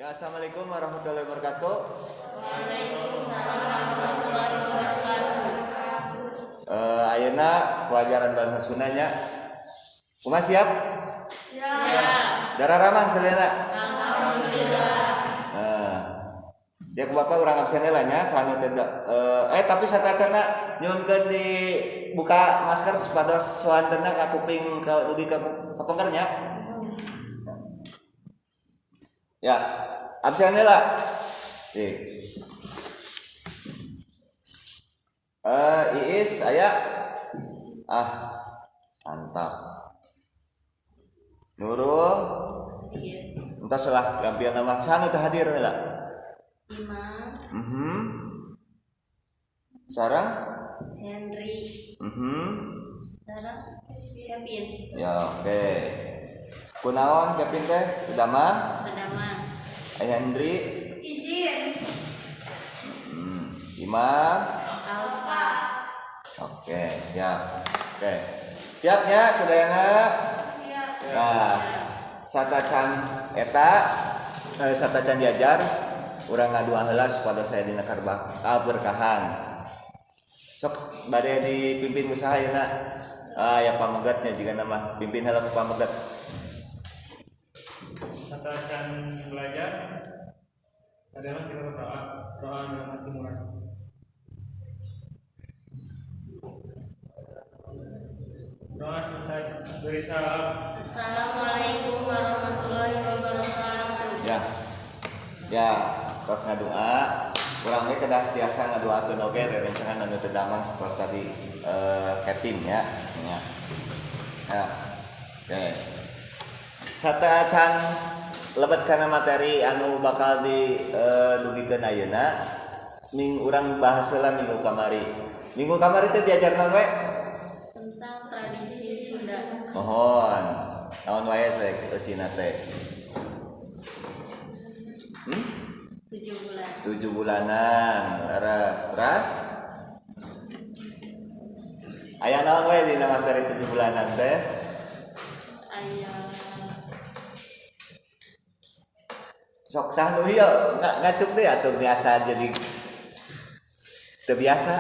Ya, assalamualaikum warahmatullahi wabarakatuh. Waalaikumsalam warahmatullahi wabarakatuh. Ayeuna pelajaran bahasa Sundanya. Kumaha, siap? Siap. Dararamang sadayana? Alhamdulillah. Nah, ya ku bapak urang absen lah nya sanu teh tapi satacana nyuhunkeun dibuka masker supados soantenna ka kuping ka dugi ka kapengker nya. Ya, absen heula. Ih. Iis aya? Ah, mantap. Nurul, Iya. entos lah gampil nama sanu teh hadir heula. Imam. Sarang? Henry. Sarang Kevin. Ya, oke. Kunaon Kevin teh? Udama? Kedamang. Ayah Henry, Izin. Imam. Alfa. Oke, siap. Oke. Siapnya sadayana? Siap. Nah, satacan eta satacan diajar urang ngadua heula supados saya dina kaberkahan. Sok bade dipimpin usaha ayeuna. Ah, ya pamegetnya jika nama pimpin heula ku pameget. Satacan belajar adalah kita berdoa, doa dalam hati mulai. Doa selesai, beri salam. Assalamualaikum warahmatullahi wabarakatuh. Ya. Ya, tos ngadua. Urang ge kedah tiasa ngaduakeun oge rerencangan anu teu damang tos tadi Kevin ya. Ya. Ya. Oke. Satacan lebet kana materi anu bakal di dugikeun ayeuna, ming urang bahas heula minggu kamari. Minggu kamari teh diajar naon we? Tentang tradisi Sunda. Mohon. Naon wae teh eusina teh? 7 bulan. 7 bulanan. Leres. Teras? Aya naon wae dina materi 7 bulanan teh? Aya Sok sah nu ieu ngacuk teh atuh biasa jadi teu biasa.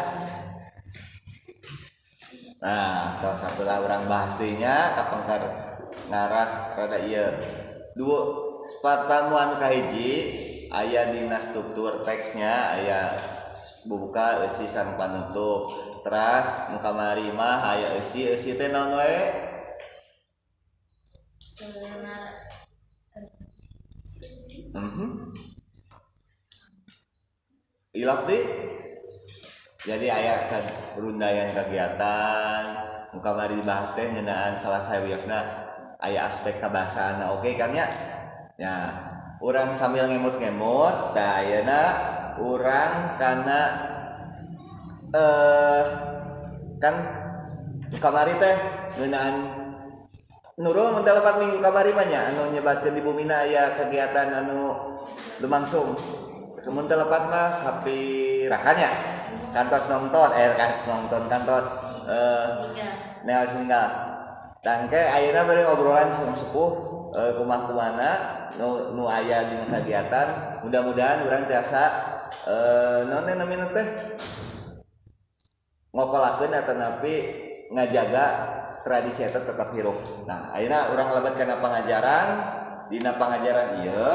Nah, tos satulah urang bahas deui nya kapengker ngarah rada ieu. Dua pertemuan kahiji aya dina struktur teksnya aya bubuka eusi sareng panutup. Teras nu kamari mah aya eusi, eusi teh naon wae? Ilap deui. Jadi aya kan rundaian kegiatan nu kamari dibahas teh ngeunaan salah sawiosna aya aspek kabahasaanna oge kan nya. Ya, urang sambil ngemut-ngemut tah ayeuna urang kana kan nu kamari teh ngeunaan Nurul mun teu lepat minggu kamari mah nya anu nyebatkeun di bumina aya kegiatan anu lumangsung. Mun teu lepat mah kapirakannya kantos nonton kantos neos ninggal. Tangke ayeuna bari obrolan sareng sepuh kumaha kumana nu aya dina kegiatan, mudah-mudahan urang tiasa naon teh namina teh ngokolakeun atanapi ngajaga tradisi eta tetap hirup. Nah, ayeuna urang lebet kana pangajaran, dina pangajaran ieu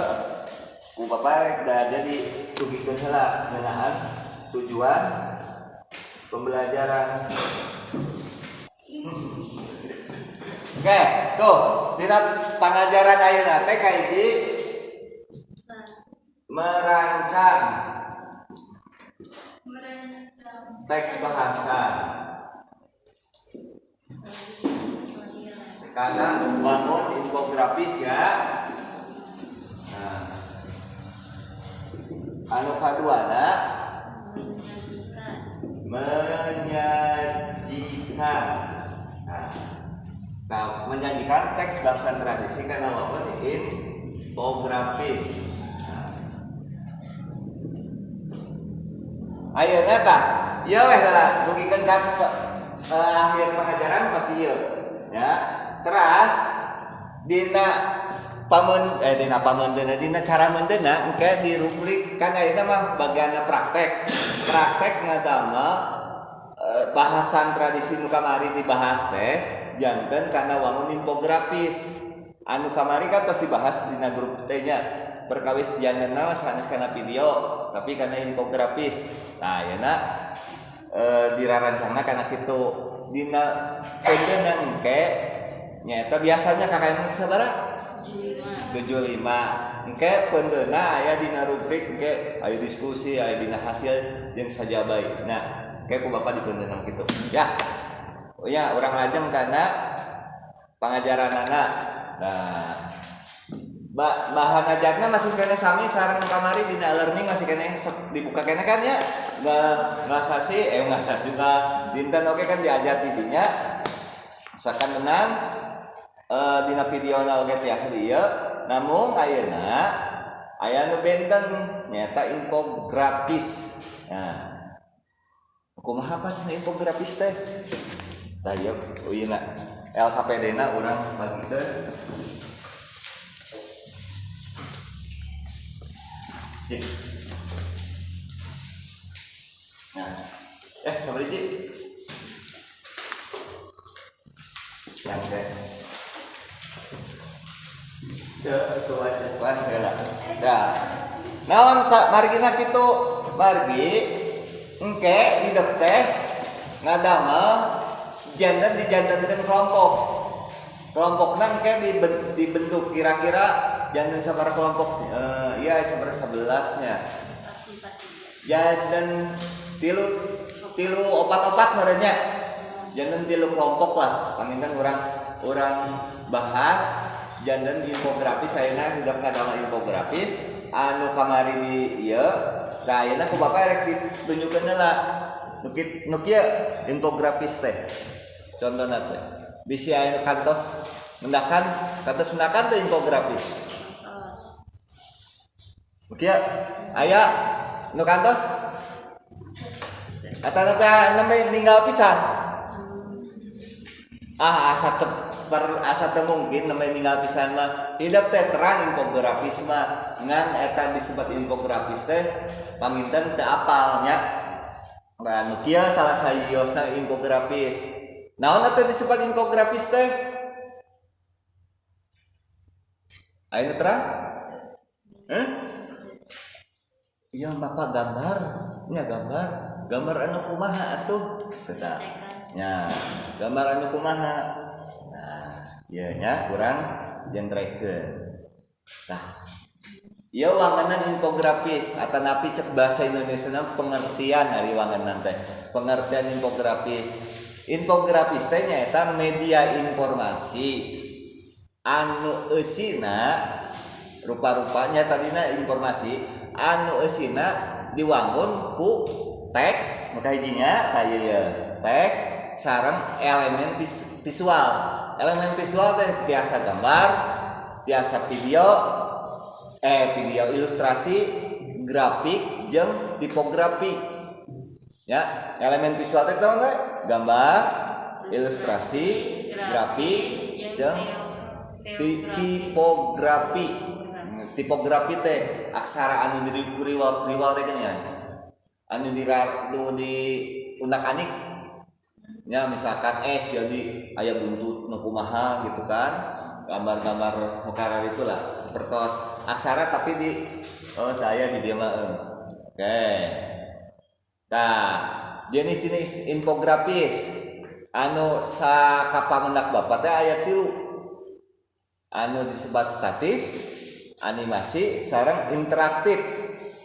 ku bapak rek da jadi dugikeun heula ngeunaan tujuan pembelajaran. Oke, tuh dina pangajaran ayeuna teh kahiji merancang teks bahasa karena bangun infografis ya. Nah, anu kaduana menyajikan. Nah, menyajikan teks bahasa tradisi karena bangun infografis. Nah. Ayeuna tah, ieu weh heula dugikeun ka akhir pengajaran pasti ieu. Ya. Teras dina Pamen dina pamendeuna, dina cara meundeuna engke di rubrik kan ayeuna mah bagianna praktek. Praktek ngadamel bahasan tradisi nu kamari dibahas teh janten kana wangun infografis. Anu kamari kan tos dibahas dina grup teh nya, perkawis jantenna mah sanes kana video tapi kana infografis. Nah, ayeuna dirarancangna kana kitu. Dina peundeuna engke nyaeta biasanya KKM sabaraha? 75. 75. Engke peundeuna aya dina rubrik engke aya diskusi, aya dina hasil jeung sajabai. Nah, engke ku bapak dipeundeuna kitu. Ya. Oh ya, urang lajeng kana pangajaranana. Nah, bahan ajarna masih keneh sami sareng kamari dina learning, masih keneh sok dibuka keneh kan ya. Nggak sasi, nggak sasi nggak dinten oke kan diajar di dinya. Misalkan menang dina video na oge tiasa di ieu, namun ayeuna aya nu benten nyaeta infografis. Nah, kumaha apa cenah infografis teh? Tah, ieu ieu na LKPD na urang bagikeun. Cik. Nah, sabar Cik. Yang saya ke itu aja kan heula. Dah. Naon margina kitu? Margi engke hidep teh ngadamel janten dijantenkeun kelompok. Kelompokna engke dibentuk kira-kira janten sabaraha kelompok? Iya sabaraha 11 nya. Janten tilu, tilu opat-opat merenya. Janten tilu kelompok lah. Panginten urang bahas janten infografis ayeuna hidep ngadamel infografis anu kamari di ieu. Nah, ayeuna ku bapak rek ditunjukkeun heula. Nu kieu infografis teh. Contohna teh. Bisi aya kantos mendakan, kantos mendakan teh infografis. Nu kieu aya nu kantos? Atau nembe ninggal pisan? Ah, asa teu per, asa teu mungkin nembe ninggal pisan mah. Hidep teh terang infografis mah, ngan eta disebut infografis teh panginten teu apal nya. Nah, nu kieu salah sawiosna infografis. Naon atuh disebut infografis teh? Aya nu terang? Hah? Iya, Bapak gambar, nya gambar, gambar anu kumaha atuh? Tetap. Nya, gambar anu kumaha? Nah, ieu nya kurang jentrekeun. Tah. Ieu wangenan infografis atanapi cek bahasa Indonesia pengertian ari wangenan teh. Pengertian infografis. Infografis teh nyaeta media informasi anu eusina rupa-rupanya tadina informasi anu eusina diwangun ku teks maka hijinya tah ieu ye teks sareng elemen visual. Elemen visual teh tiasa gambar, tiasa video ilustrasi, grafik jeung tipografi. Ya, elemen visual teh naon we? Gambar, ilustrasi, grafik jeung tipografi. Tipografi teh aksara anu diriwal-riwal teh geuningan. Anu di unak-anik. Ya, misalkan S jadi aya buntut nu kumaha gitu kan. Gambar-gambar nu karar itulah sepertos aksara tapi di oh daya di dieu mah. Oke. Tah, jenis-jenis infografis anu sakapamendak bapak teh aya 3. Anu disebut statis, animasi, sareng interaktif.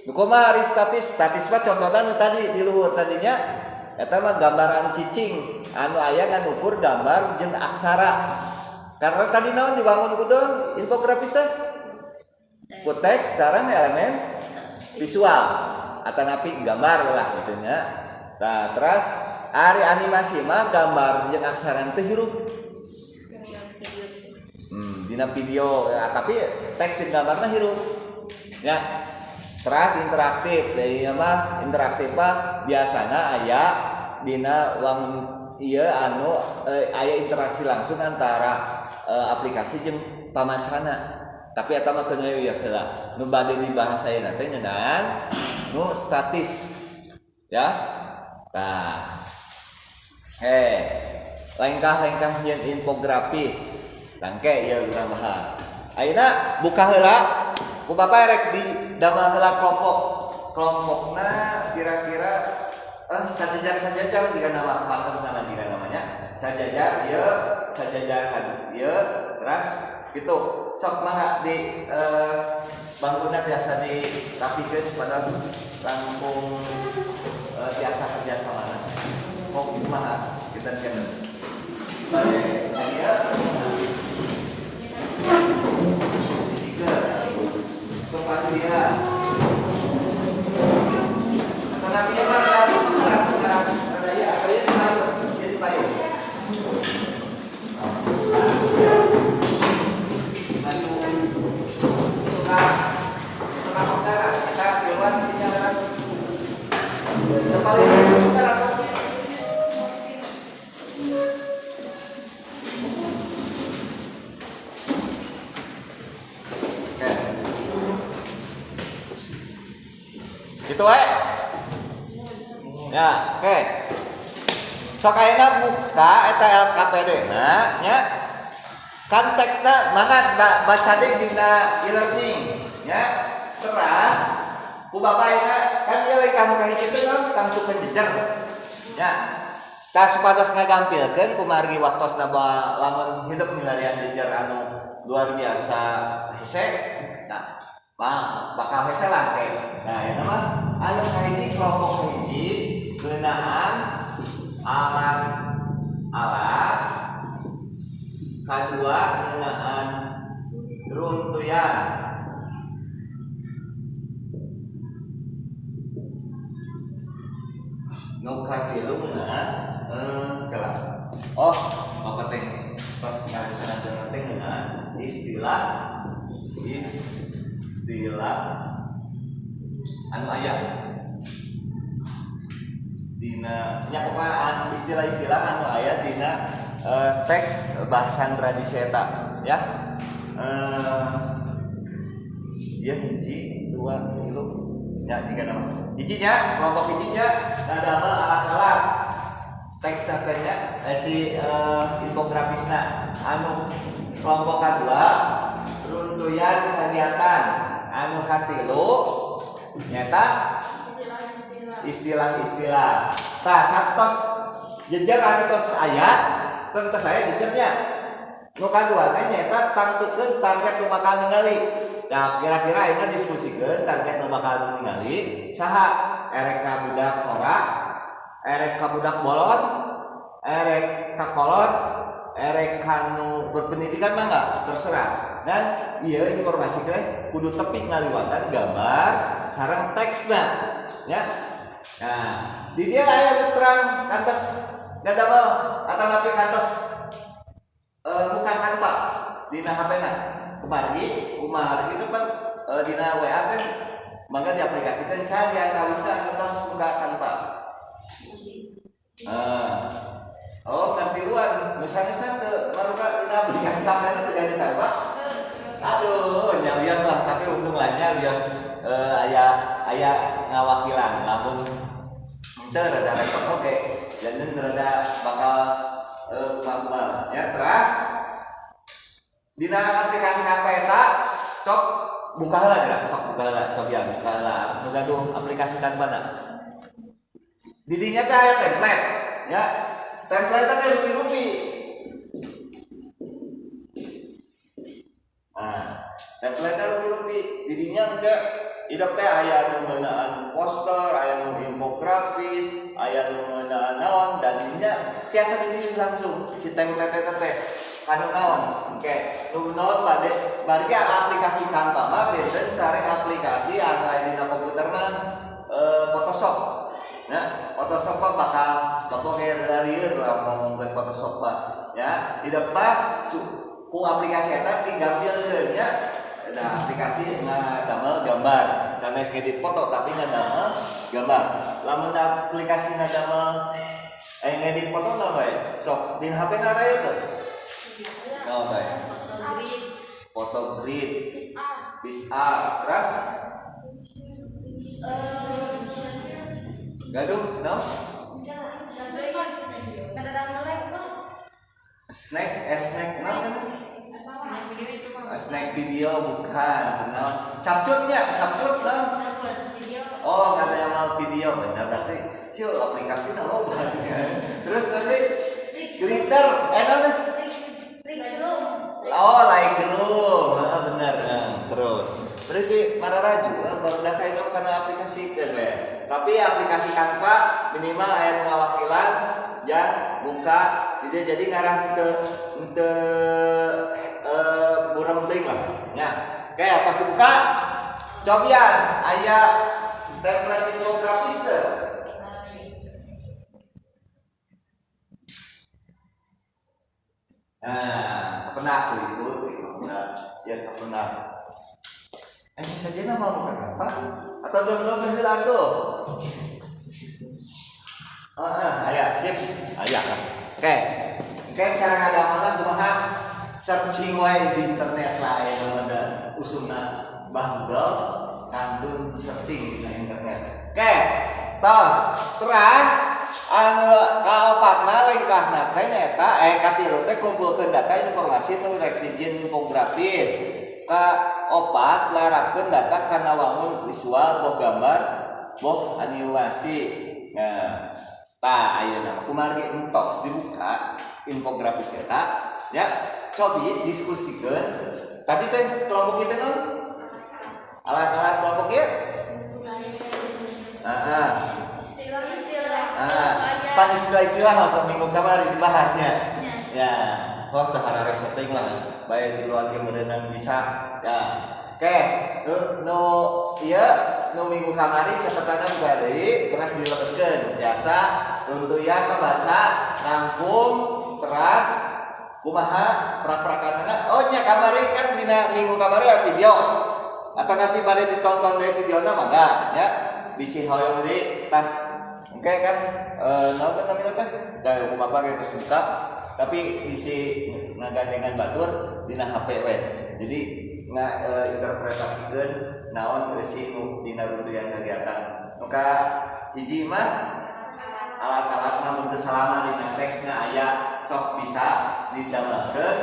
Nu kumaha ari statis? Statis mah contohna nu tadi di luhur tadinya eta mah gambaran cicing anu aya ngan ukur gambar jeung aksara. Karena tadi naon dibangun ku deun infografis teh? Ku teks sareng elemen visual atanapi gambar lah gitu nya. Nah, terus ari animasi mah gambar jeung aksara teh hirup. Dina video ya, tapi teks jeung gambarna hirup. Ya. Terus interaktif, deui mah interaktif mah biasana aya dina wangun ieu anu aya interaksi langsung antara aplikasi jeung pamacana. Tapi eta mah keun we wios heula. Nu bade dibahas ayeuna teh ngeunaan nu statis. Ya. Tah. He. Lengkah-lengkah nyeun infografis. Tangke ieu urang bahas. Ayeuna buka heula ku bapak rek di damel heula kelompok. Kelompokna kira-kira sajajar-sajajar jika nama pantes nama jika namanya sajajar ieu, sajajar ieu, teras gitu. Sok mangga di bangkuna tiasa dirapikeun supados langkung tiasa kerja samana. Kok kumaha kita keneu. Bade ieu dijikeun tempat dia. Tetapi dia mah rada ieu atau ieu dipayun, ieu dipayun. Maju tukang penggaran, kita tiluan intinya leres. Yang paling tukar atau oke. Gitu wae. Ya, oke. Sok ayeuna buka eta LKPD na nya. Kan teksna mangga baca deui dina e-learning nya. Teras ku bapak ayeuna kan ieu lengkah nu kahiji teh naon tangtukeun jejer. Nya. Tah supados ngagampilkeun kumargi waktosna lamun hidup milarian jejer anu luar biasa hese. Nah, bakal hese lah ke. Nah, eta mah anu kahiji kelompok hiji ngeunaan alat-alat, kadua ngeunaan runtuyan, nu katilu ngeunaan kelah. Oh, bapak teh pas ngarencanakeun teh ngeunaan istilah anu aya dina nya pokoknya istilah-istilah anu aya dina teks bahasan tradisi eta ya. Ya hiji, dua, tilu nya jika nama hijinya kelompok hijinya ngadamel alat-alat teks teh nya si infografisna. Anu kelompok kadua runtuyan kegiatan, anu katilu nyata istilah-istilah. Tah satos jejer anu tos aya, tos aya jejernya. Nu kadua teh nyaeta tangtukeun target nu bakal ningali. Nah, kira-kira ayeuna diskusikeun target nu bakal ningali saha? Erek ka budak ora, erek ka budak bolot, erek ka kolot, erek ka nu berpendidikan mah enggak, terserah. Dan ieu informasi teh kudu tepi ngaliwatan gambar sareng teksna ya. Nah, di dia aya terang kantos ngadamel atanapi kantos buka Canva dina HP-na. Kumargi, kumargi teh pan dina WA teh mangga diaplikasikeun sawiantawisna anu tos buka Canva. Oh, kan tiluan nu sanesna teu maruka dina aplikasi HP-na teu gaduh Canva. Aduh, nya wios lah, tapi untung lah nya wios aya ngawakilan lamun teu rada repot oge, janten rada bakal kumaha ya. Teras dina aplikasi HP eta sok buka heula geura, sok buka heula, cobian buka heula nu gaduh aplikasi Canva na. Di dinya teh aya template ya. Template teh rupi-rupi. Nah, template teh rupi-rupi. Di dinya engke idep teh aya nu ngeunaan poster, aya nu infografis, aya nu ngeunaan naon, dan dinya tiasa dipilih langsung si template eta teh kanu naon. Engke nu naon bade bargi aplikasi Canva mah benten sareng aplikasi anu aya dina komputer mah Photoshop. Nah, Photoshop mah bakal bapak kayak lieur lah ngomongkeun Photoshop mah. Ya, di depan ku aplikasi eta digampilkeun nya. Nah, aplikasi ngadamel gambar, sanes ngedit foto tapi ngadamel gambar. Lamun aplikasi ngadamel ngedit foto naon wae? Sok di HP na aya teu? Naon wae? Foto grid. Bisa terus gaduh no? Snack snack no? Snack video bukan, no? Capcutnya, capcut no? Oh, nggak ada yang mau video, benar berarti sih aplikasi loba. Terus nanti glitter, no? Oh, Lightroom, benar. Terus berarti mararaju barudak itu karena aplikasi kan we. Tapi aplikasi Canva minimal aya nu ngawakilan yang buka dia jadi ngarah teu teu buram teuing lah nya. Oke, pas dibuka cobian aya template infografis teu. Nah, pernah aku itu, pernah, ya pernah. Saja nama bukan apa? Atau download heula atuh? Heeh, aya sip, aya kan. Oke. Oke, cara ngadamelna kumaha? Searching wae di internet lah aya mah da usumna Bah Google kantun searching di internet. Oke, tos, teras anu kaopatna lengkahna teh nyaeta katilu teh kumpulkeun data informasi nu rek dijieun infografis. Kaopat larapkeun data kana wangun visual boh gambar boh animasi. Nah, tah ayeuna mah kumargi entos dibuka infografis eta ya, cobi diskusikeun. Tadi teh kelompok kita naon? Alat-alat kelompok ieu? Heeh. Pan istilah-istilah mah minggu kamari dibahasnya. Ya, oh teu harares teuing lah. Bae di luar ge meureunnan bisa. Ya. Oke, nu ieu nu minggu kamari catatanna buka deui teras dilebetkeun. Biasa runtuyan kabaca, rangkum, teras kumaha prak-prakanana. Oh nya kamari kan dina minggu kamari aya video. Atau nanti bade ditonton deui videona mangga ya. Bisi hoyong deui tah. Oke kan naon teh namina teh? Da ku bapak ge terus buka tapi bisi ngagandengan batur dina HP we. Jadi interpretasikeun naon eusi nu dina runtuyan kegiatan. Nu ka hiji mah alat-alat mah mun teu salama dina teksna aya sok bisa didamelkeun,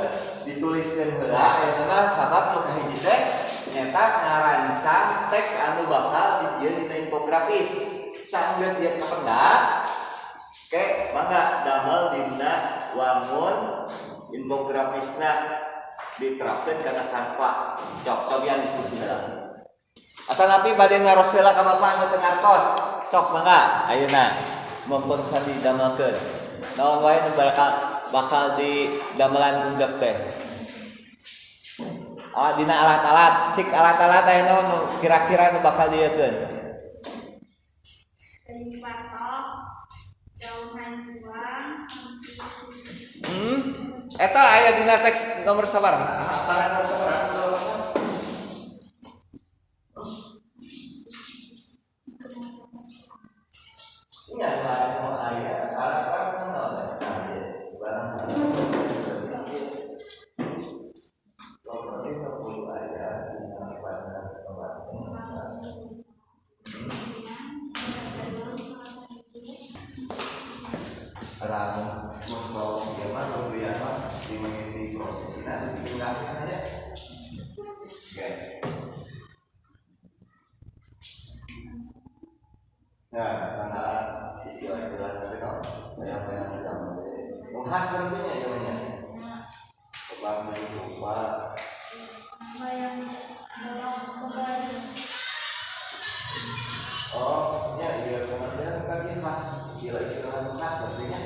dituliskeun heula ayeuna mah sabab nu kahiji teh nyaeta ngarancang teks anu bakal dijieun dina infografis. Sanggeus ieu kapendak, oke, mangga damel dina wangun infografisna diterapkeun kana Canva. Sok cobian diskusi heula. Atanapi bade ngaros heula ka bapak anu teu ngartos. Sok mangga ayeuna mumpung can didamelkeun. Naon wae nu bakal didamelan ku teh. Ah dina alat-alat, sik alat-alat aya naon nu kira-kira nu bakal dieukeun. Eta aya dina teks nomor sabaraha? Hafalan nomor sabaraha? Nya nu aya alat-alat naon teh? Barang Nah, tanda istilah-istilah nanti kau saya apa yang tidak menghas tentunya namanya. Kebang lupa. Oh, ya, iya kemudian tadi khas istilah-istilah khas tentunya.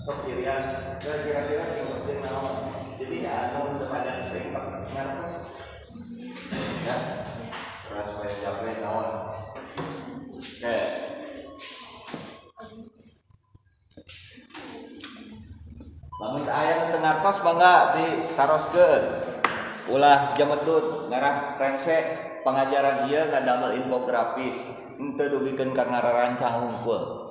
Kecirian, kira-kira yang penting naon. Jadi ya, anu untuk ada sering ngartos. Ya. Terus supaya jabe naon. Oke. Lamun aya nu teu ngartos mangga ditaroskeun. Ulah jametut ngarah rengse pangajaran ieu ngadamel infografis henteu dugikeun ka ngararancang hungkul.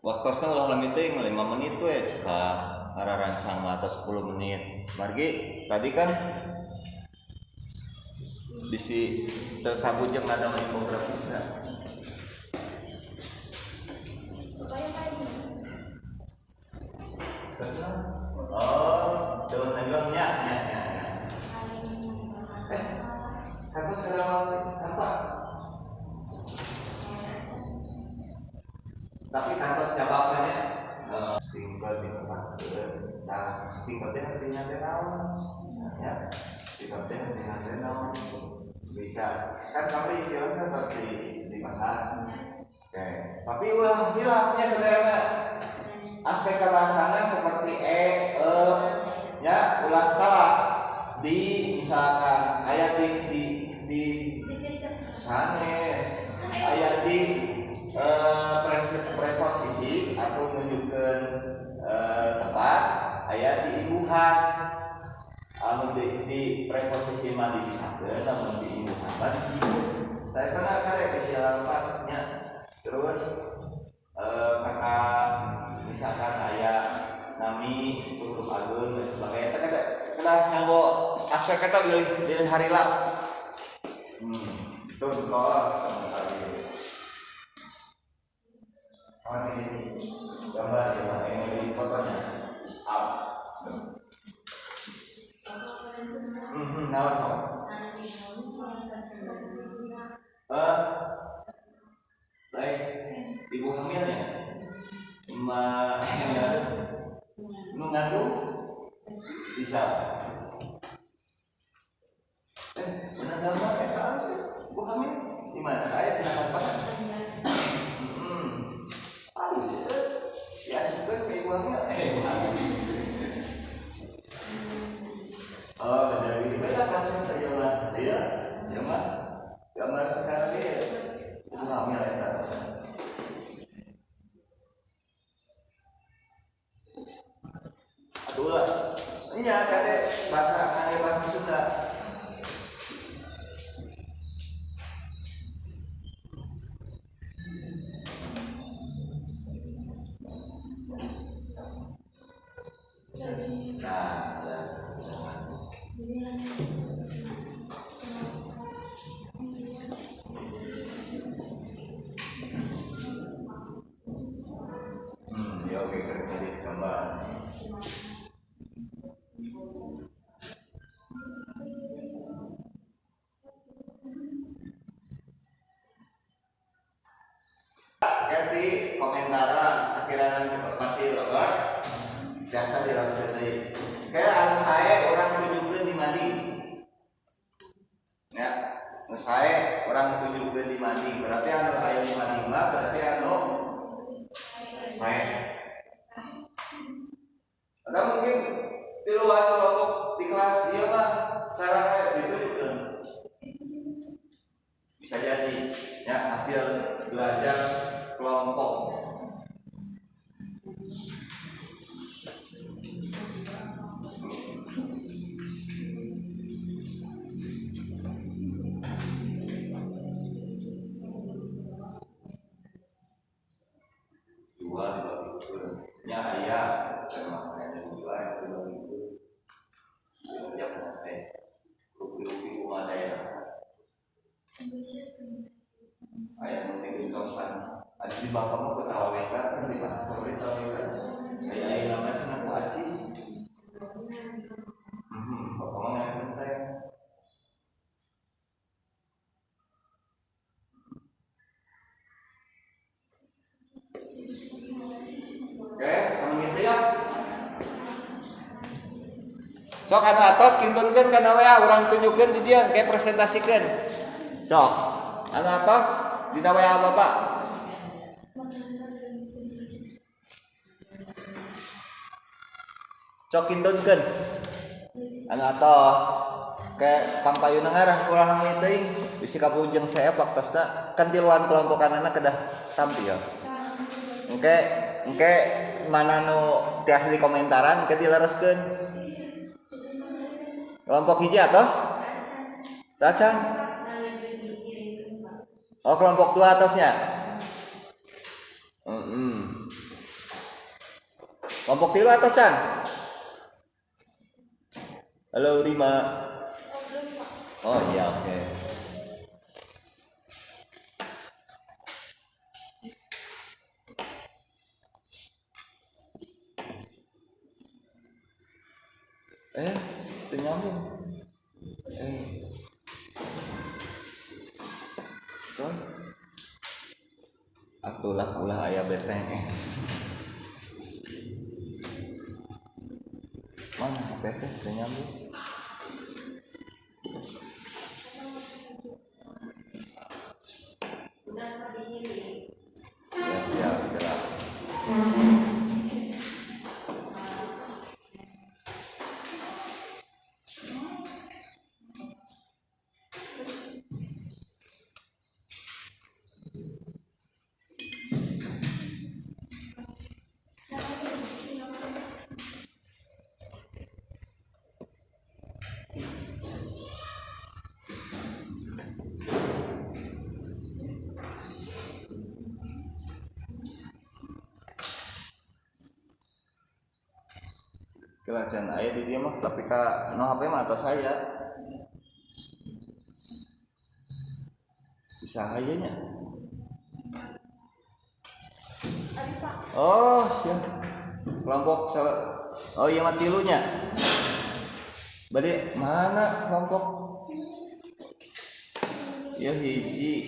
Waktosna ulah lami teuing 5 menit we cekap ngarancang mah atau 10 menit. Margi tadi kan bisi teu kabujeng ada infografisna. Oh, daun najwa nya nya nya. Satu selama apa? Tapi kantos jawabnya tinggal di tempat nah tinggal teh artinya teh naon ya tinggal teh artinya teh naon bisa kan kami istilahnya terus dibahas. Oke, tapi ulah hilangnya sederhana aspek kebahasana seperti e ya ulah salah di misalkan ayat di sanes ayat di preposisi atau menunjukkan tepat ayat di imbuhan amun di preposisi mah dipisahkeun amun di imbuhan mah teh kana kare istilah nya. Terus kata misalkan aya nami itu huruf ageung dan sebagainya teh kena nganggo aspek kata bilih harila. Itu tolong ini gambar ya, ini fotonya is up. Naon sok? Baik, ibu hamilnya, ma nu ngandung bisa. Mana gambar eta sih? Ibu hamil di mana? Aya tina tempat. Halus ya, diasupkeun ke ibu hamil. Ibu hamil. Oh, bener gitu. Beda konsep terjemahan. Iya, ya mah. Gambar kali ibu hamil eta. Atuh lah. Nya kade bahasa ane bahasa Sunda. Nah, ya oke, tadi gambar. Ganti komentaran sekiranya masih lebar biasa dilakukan deui. Kayak anu sae urang tunjukkeun di mading. Ya, anu sae urang tunjukkeun di mading. Berarti anu aya di mading mah berarti anu sae. Atau mungkin di luar kelompok di kelas ieu mah sarana ditunjukkeun. Bisa jadi ya hasil belajar kelompok. Dua dibagi nya aya memang aya dua yang dibagi yang teh rupi-rupi kumaha daerah aya nu digentosan adi di bapak mah ketawa kan di bapak ketawa aya aya mah cenah ku acis bapak mah ngayakeun teh. Oke, sama gitu ya. Sok anu atos kintunkeun kana WA urang tunjukkeun di dieu kayak presentasikeun. Sok. Anu atos dina WA Bapak. Sok kintunkeun. Anu atos kayak pangpayuna ngarah kurang teuing bisi kapujeng seep waktosna kan tiluan kelompokanana kedah tampil. Engke engke mana nu tiasa di komentaran engke dilereskeun. Kelompok hiji atos? Tacan? Oh, kelompok 2 atosnya. Kelompok tilu atasan. Halo Rima. Oh iya, oke. Teu nyambung. Coy. Atulah ulah aya beteng. Mana HP teh teu nyambung. Ya siap, gerak. Kelacan aya di dia mah tapi ka no HP mah atas saya. Bisa aya nya. Oh, siap. Kelompok salah. Oh iya mah tilunya. Bade mana kelompok? Ya hiji.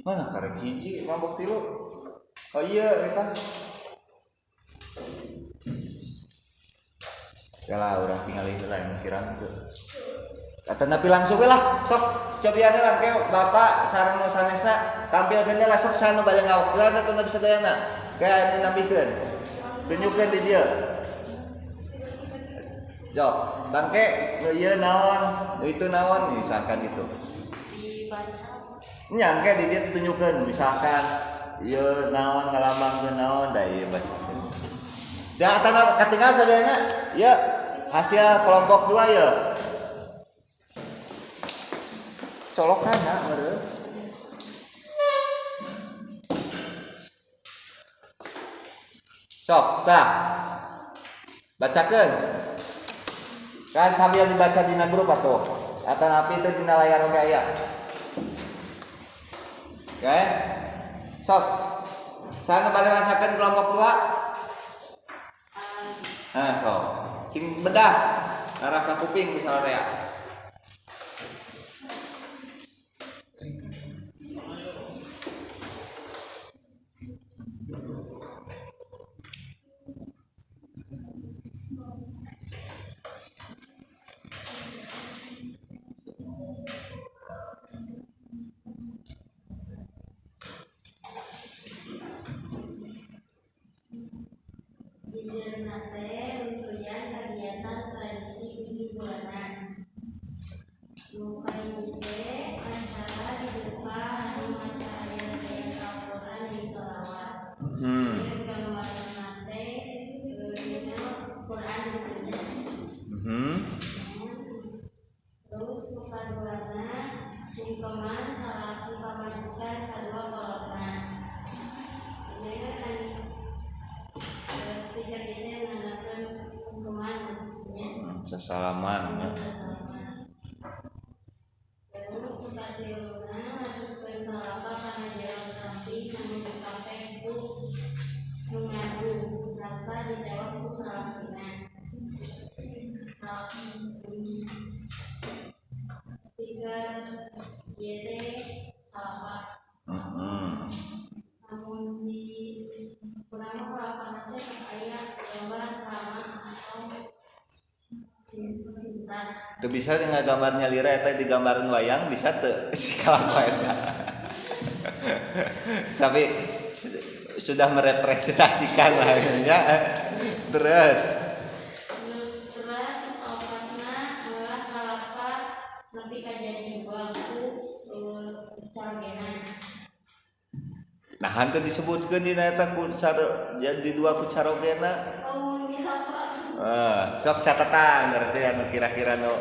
Mana karek hiji kelompok tilu? Oh iya eta. Ya lah, urang tinggal heula anu kirang teu. Kata napi langsung we lah, sok cobian lah ke bapak sareng nu sanesna tampilkeun lah sok sanu bade ngawakilan atau nabi sadayana. Kayak anu nambihkeun. Tunjukkeun di dieu. Jok, tangke nu ieu naon, nu itu naon misalkan gitu. Dibaca. Nya engke di dieu tunjukkeun misalkan ieu naon ngalambangkeun naon da ieu bacakeun. Da atana katinggal sadayana ya hasil kelompok 2 ya. Colokan ya meureun. Sok tah. Bacakeun. Kan sambil dibaca dina grup atuh. Atanapi teu dina layar oge aya. Oke. Sok. Sana bade masakeun kelompok 2. Nah, sok. Sing bedas arah ka kuping misalnya ya. Kegiatan tradisi bulanan. Nu teh acara dibuka anu maca ayat-ayat Al-Qur'an jeung sholawat. Ieu gambarna teh dina Qur'an nya. Terus nu kaduana sungkeman salaki pamajikan kadua kolotna. Ieu kan stiker ieu nandakeun sungkeman nya. Sasalaman ya. Terus nu katiluna ngasupkeun kalapa kana jero sapi anu dipake ku nu ngadu sarta dijawab ku salakina. Stiker ieu teh kalapa. Namun di kurang kalapana teh aya gambar rama atau cinta. Teu bisa dengan gambarnya lira eta digambaran wayang bisa teu si kalapa eta. Tapi sudah merepresentasikan lah ya. Terus Terus opatna ulah kalapa nepi ka jadi buah ku carogena. Nah, henteu disebutkeun dina eta ku jadi dua ku carogena. Oh, ini apa? Sok catatan berarti anu kira-kira nu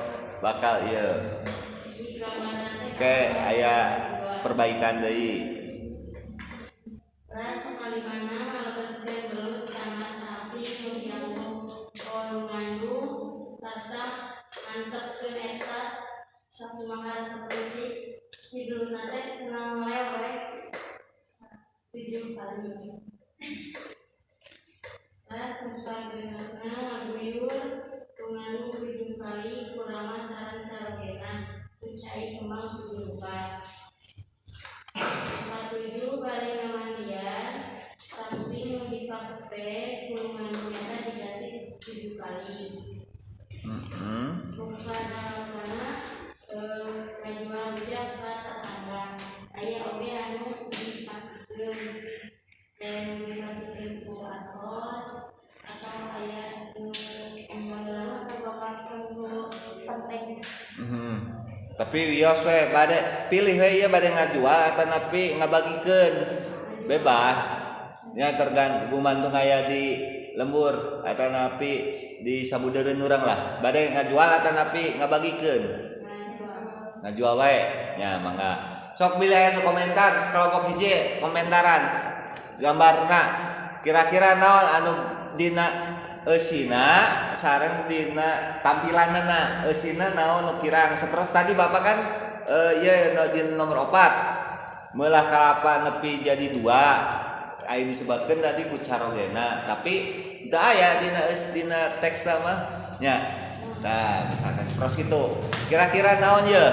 bakal ieu. Oke, aya perbaikan deui. Ras kalimana ngalebetkeun belut kana sapi nu dianggo nu ngandung sarta ngantepkeun eta sakumaha saperti si belutna teh senang ngelewek 7 kali. Ras kagenepna ngaguyur nu ngandung 7 kali ku rama sareng carogena ku cai kembang 7 rupa. 7 bari ngamandian samping nu dipake ku nu ngandung eta diganti 7 kali. Bukan ngajual rujak ka tetangga. Aya oge anu dipasikeun dan dipasikeun ku artos atau aya nu baheula sabakat nu penting. Tapi wios we bade pilih we ieu bade ngajual atanapi ngabagikeun bebas. Nya tergantung gumantung aya di lembur atanapi di sabudeureun urang lah. Bade ngajual atanapi ngabagikeun. Ngajual wae nya mangga. Sok bilih aya nu komentar kelompok hiji komentaran gambarna kira-kira naon anu dina eusina sareng dina tampilanana eusina naon nu kirang sapertos tadi bapak kan ieu di nomor 4 meulah kalapa nepi jadi 2 aya disebutkeun tadi ku carogena tapi teu aya dina teks mah nya. Nah misalkan sapertos itu kira-kira naon ye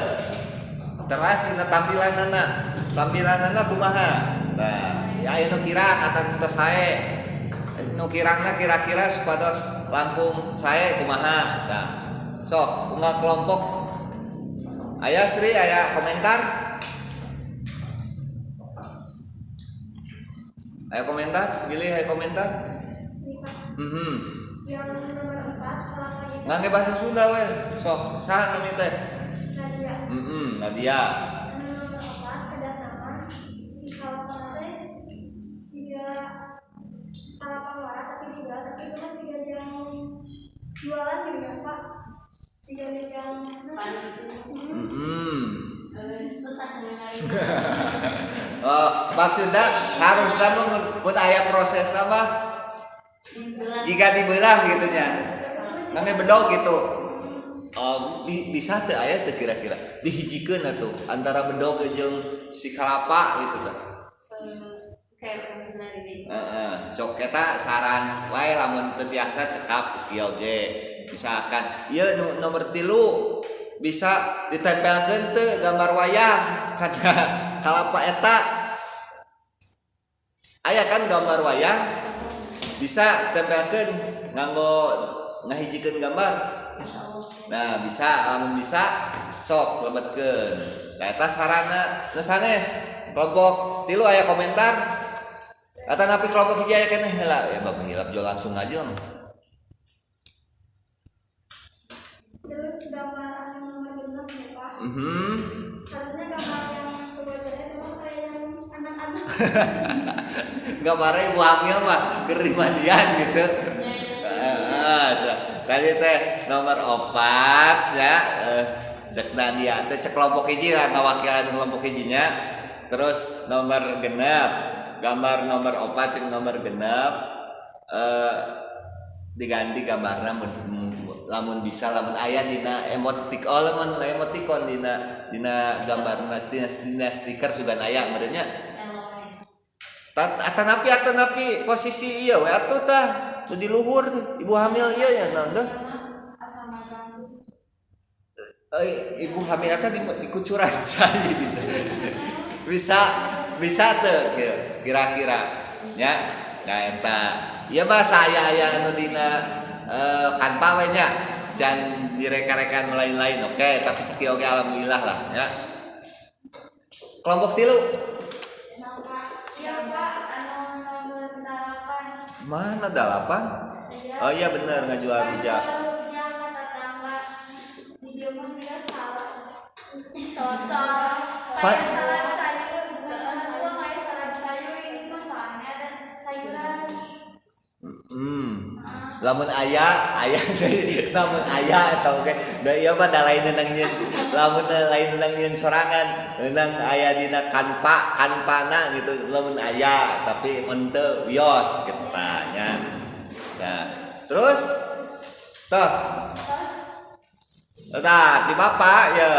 teras dina tampilanana kumaha. Nah ya aya nu kirang atawa tos sae nu kirangna kira-kira supados langkung sae kumaha. Nah sok unggal kelompok aya Sri aya komentar aya komentar bilih aya komentar. Yang nomor 4 kelapanya ngangge bahasa Sunda we sok saha nami teh Nadia. Nadia. Nomor 4 kedatangan si kalapa teh siga kalapa wara tapi dijual tapi itu masih gajang jualan gitu ya Pak siga gajang Susah mengenali. Oh, maksudnya harus mun aya proses mah jika dibelah gitu nya ngangge bedog gitu. Oh, bisa teu aya teu kira-kira dihijikeun atuh antara bedog jeung si kalapa gitu tah. Heeh, sok eta saran wae lamun teu tiasa cekap ieu oge. Misalkan ieu nu nomor 3 bisa ditempelkeun teu gambar wayang kana kalapa eta. Aya kan gambar wayang bisa tempelkeun nganggo ngahijikeun gambar. Nah, bisa lamun bisa sok lebetkeun. Nah eta sarana nu sanes kelompok 3 aya komentar atanapi kelompok 1 aya keneh heula ya bapak hilap jual langsung aja mah. Terus gambar anu nomor 6 ya Pak. Harusnya gambar yang sewajarnya memang kayak yang anak-anak. Gambarnya ibu hamil mah keur di mandian gitu. Tadi teh nomor 4 ya cek Nadia teh cek kelompok hiji lah ngawakilan kelompok hijinya. Terus nomor genep gambar nomor 4 jeung nomor genep diganti gambarna lamun bisa lamun aya dina emoticon lamun emoticon dina gambarna dina stiker sugan aya meureun nya. Atanapi posisi ieu we atuh tah nu di luhur ibu hamil ieu ya naon teh ibu hamil eta di kucuran cai bisa bisa teu kira-kira nya. Nah eta ieu mah aya-aya anu dina kanpa we nya can direka-rekan lain-lain oke tapi sakieu oge alhamdulillah lah ya. Kelompok 3 mana 8? Oh iya benar ngajual rujak. Pak Lamun aya aya deui, lamun aya eta oge da ieu mah da lain neunang nyieun, lamun lain neunang nyieun sorangan, neunang aya dina kanpa kanpana gitu lamun aya, tapi mun teu wios gitu tah nya. Nah, terus tos. Tah ti bapak ya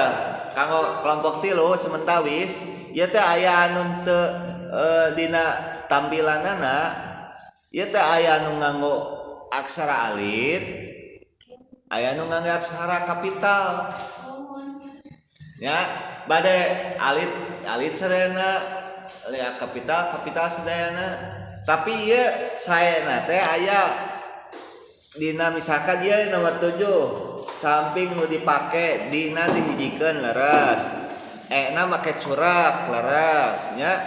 kanggo kelompok 3 sementawis ieu teh aya anu teu dina tampilanana ieu teh aya anu nganggo aksara alit, aya nu nganggo aksara kapital. Ya, bade alit alit sadayana, lia kapital kapital sadayana. Tapi ieu saena teh aya dina misalkan ieu nomor 7 samping nu dipake dina dihijikeun leres. Ena make curak leres nya.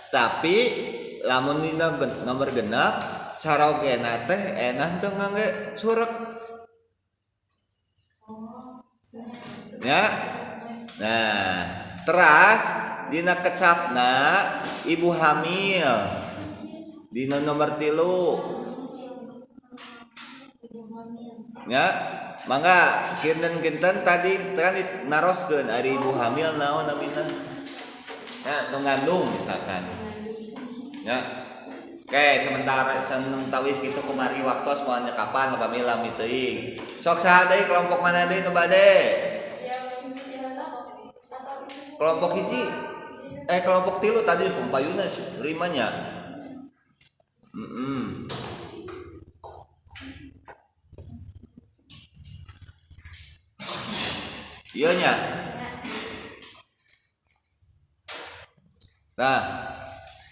Tapi lamun dina nomor 6 sarogena teh ena teu ngangge curek. Ya. Nah, teras dina kecapna ibu hamil dina nomor 3. Ya, mangga kinten-kinten tadi kan naroskeun ari ibu hamil naon namina. Ya, nu ngandung misalkan. Ya. Oke, sementara tawis gitu kumari waktos moal kapan pamila lami teuing. Sok saha deui kelompok mana deui nu bade? Kelompok 1. Kelompok 3 tadi payuna rimanya. Iya nya. Nah,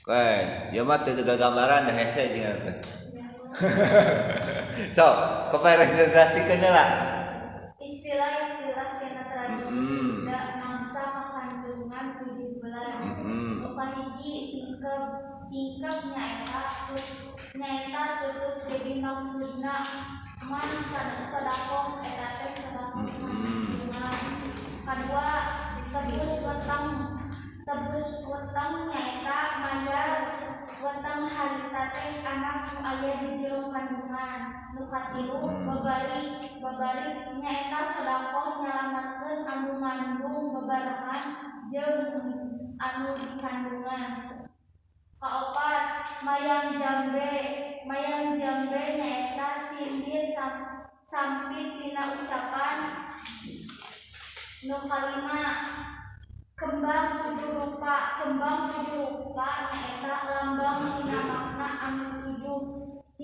oke, ieu mah teu gambaran da hese jeung teh. So, kepresentasikeun lah. Istilah-istilah tina tradisi Sunda mangsa kakandungan 7 bulan. Nu kahiji tingkeb, tingkeb nyaeta tutup jadi maksudna man sodakoh eta teh sodakoh kandungan. Kadua tebus weteng nyaeta mayar weteng harita teh anak nu aya di jero kandungan. Nu katilu babari nyaeta sodakoh nyalametkeun anu ngandung bebarengan jeung anu di kandungan. Kaopat mayang jambe nyaeta sindir sampit dina ucapan. Nu kalima kembang 7 rupa nyaeta lambang dina makna anu 7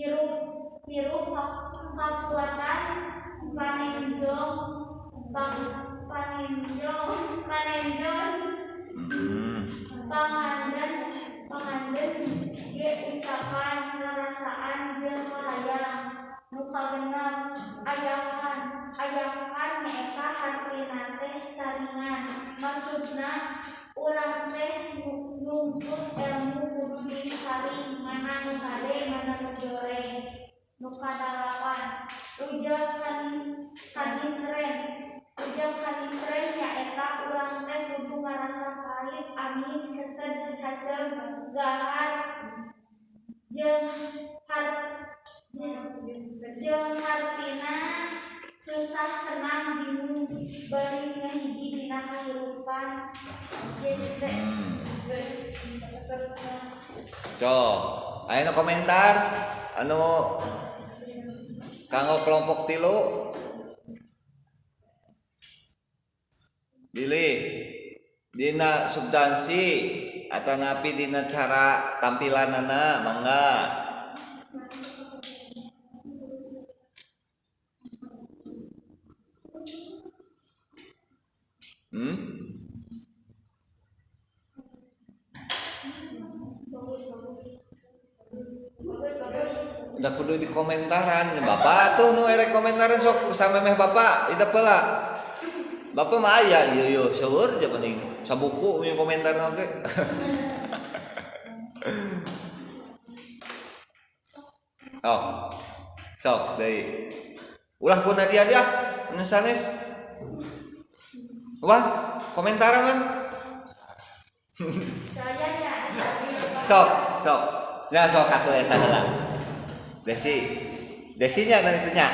hirup kakuatan panenjong panganden ge ucapan rarasaan jeung kahayang. Nu kagenep ayakan nyaeta hartina teh saringan, maksudna urang teh nungtut ilmu kudu disaring mana nu hade mana nu goreng. Nu kadalapan ujang kanisren nyaeta urang teh kudu ngarasa pahit amis kesed haseup gahar jeung hartina susah senang bingung baris ngahiji dina kahirupan. Cok, aya nu komentar anu kanggo kelompok 3 bilih dina substansi atanapi dina cara tampilanana mangga. Udah kudu di komentaran bapak tuh nu erek komentaran sok samemeh bapak itu pela bapak mah aya ieu ieu seueur je penting sabuku nu komentar oge. Oh, sok deui ulah ku Nadia dia nu sanes. Wah, komentaran man. Sok, sok. Ya sok katuh eta heula. Desi. Desinya tadi itu nya.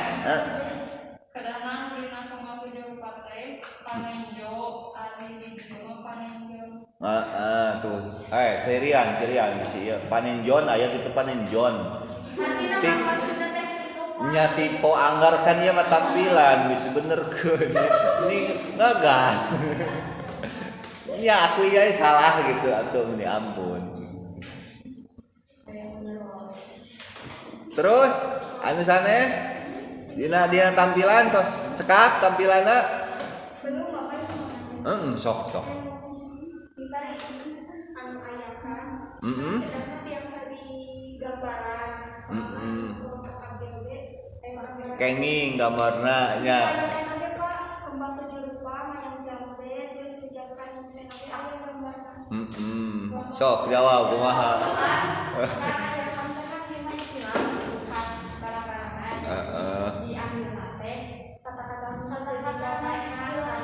Kedanang dina kembang tujuh rupa teh panenjo ari di dieu mah panenjo. Heeh, tuh. Cirian cirian si ieu panenjon aya kitu panenjon. Nya tipe anggar kan ieu mah tampilan geus benerkeun. Ini ngagas. Ya aku ya salah gitu atuh meni ampun. Terus anu sanes dina dina tampilan tos cekap tampilanna. Belum Bapak. Heeh, sok sok. Anu ayakan. Heeh. Kedahna tiasa di gambaran. Heeh. Kelompok abdi oge aya gambaran. Kenging gambarna nya. Aya oge Pak, kembang tujuh rupa, mayang jambe, terus ujakan istri oge aya gambarna. Heeh. Sok jawab kumaha. Ayakan teh kan ieu mah istilah bukan barang-barangan. Heeh. Diambil teh Kata-kata kata-kata istilah